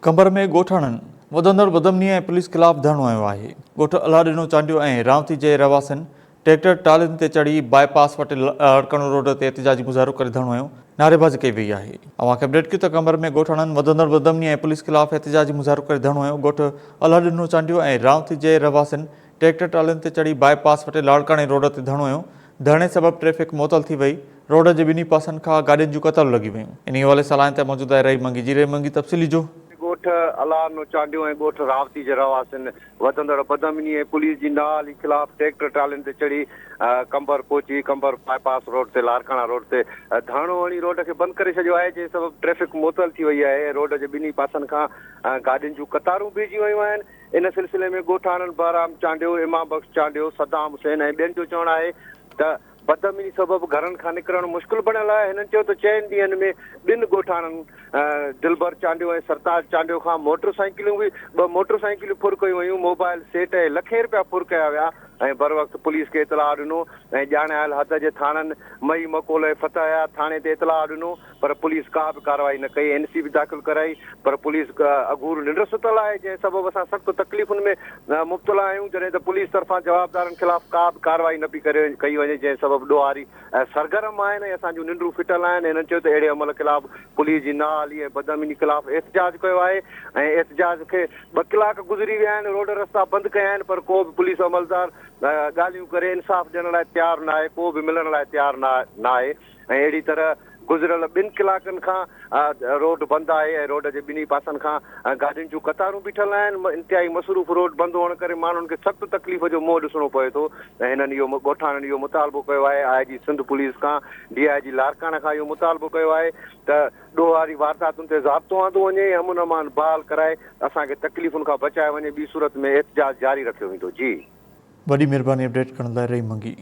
قمبر ۾ ڳوٺاڻن وڌندڙ بدامني ۽ پوليس خلاف ڌرڻو هنيو آهي. ڳوٺ الله ڏنو چانڊيو ۽ رانوتي جي رهواسين ٽريڪٽر ٽرالين تي چڙهي باء پاس وٽ لاڙڪاڻو روڊ تي احتجاجي مظاهرو ڪري ڌرڻو هنيو، نعريبازي ڪئي وئي آهي. اوهان کي اپڊيٽ ڪيون ته قمبر ۾ ڳوٺاڻن وڌندڙ بدامني ۽ پوليس خلاف احتجاجي مظاهرو ڪري ڌرڻو هنيو. ڳوٺ الله ڏنو چانڊيو ۽ رانوتي جي رهواسين ٽريڪٽر ٽرالين تي چڙهي باء پاس وٽ لاڙڪاڻي روڊ تي ڌرڻو هنيو. ڌرڻي سبب ٽريفڪ معطل ٿي وئي، روڊ جي ٻنهي پاسن کان گاڏين جون قطارون لڳي ويون. انهي حوالي سان لائين تي موجود آهي رحيم منگي جي رحيم منگي تفصيلي جو. ڳوٺ الارنو چانڊيو ۽ ڳوٺ راوتي جي رهواسين وڌندڙ بدامني ۽ پوليس جي نااهلي خلاف ٽريڪٽر ٽرالين تي چڙهي قمبر پهچي قمبر باء پاس روڊ تي لاڙڪاڻا روڊ تي ڌرڻو هڻي روڊ کي بند ڪري ڇڏيو آهي جنهن سبب ٽريفڪ معطل ٿي وئي آهي ۽ روڊ جي ٻنهي پاسن کان گاڏين جون قطارون بيهجي ويون آهن. ان سلسلي ۾ ڳوٺاڻن بهرام چانڊيو، امام بخش چانڊيو، صدام حسين ۽ ٻين جو چوڻ آهي ته بدامني سبب گهرن کان نڪرڻ مشڪل بڻيل آهي. هنن چيو ته چئن ڏينهن ۾ ٻن ڳوٺاڻن دلبر چانڊيو ۽ سرتاج چانڊيو کان موٽر سائيڪلون به ٻه موٽر سائيڪليون ڦر ڪيون ويون، موبائل سيٽ ۽ لکين رپيا ڦر ڪيا ويا ۽ بروقت پوليس کي اطلاع ڏنو ۽ ڄاڻايل حد جي ٿاڻن مئي مڪول ۽ فتح حيات ٿاڻي تي اطلاع ڏنو. پر پوليس ڪا به ڪارروائي نه ڪئي، اين سي به داخل ڪرائي پر پوليس اگهور ننڊ ستل آهي، جنهن سبب اسان سخت تڪليفن ۾ مبتلا آهيون، جڏهن ته پوليس طرفان جوابدارن خلاف ڪا به ڪارروائي نه پئي ڪئي وڃي، جنهن سبب ڏوهاري سرگرم آهن ۽ اسان جون ننڊون ڦٽل آهن، هنن چيو ته اهڙي عمل خلاف پوليس جي نااهلي ۽ بدامني خلاف احتجاج ڪيو آهي ۽ احتجاج کي ٻه ڪلاڪ گذري ويا آهن، روڊ رستا بند ڪيا آهن پر ڪو به پوليس عملدار ڳالهيون ڪري انصاف ڏيڻ لاء تيار ناهي، ڪو به ملڻ لاء تيار ناهي. ۽ اهڙي طرح گذريل ٻن ڪلاڪن کان روڊ بند آهي ۽ روڊ جي ٻنهي پاسن کان گاڏين جون قطارون بيٺل آهن، انتهائي مصروف روڊ بند هئڻ ڪري ماڻهن کي سخت تڪليف جو منهن ڏسڻو پوي ٿو ۽ هنن اهو ڳوٺاڻن اهو مطالبو ڪيو آهي آء جي سنڌ پوليس کان ڊي I جي لاڙڪاڻه کان اهو مطالبو ڪيو آهي ته ڏوهاري وارداتن تي ضابطو آندو وڃي ۽ امن امان بحال ڪرائي اسان کي تڪليفن کان بچايو وڃي ٻي صورت ۾ احتجاج جاري رکيو ويندو جي. وڏي مھرباني اپڊيٽ ڪرڻ لاء رحيم منگي.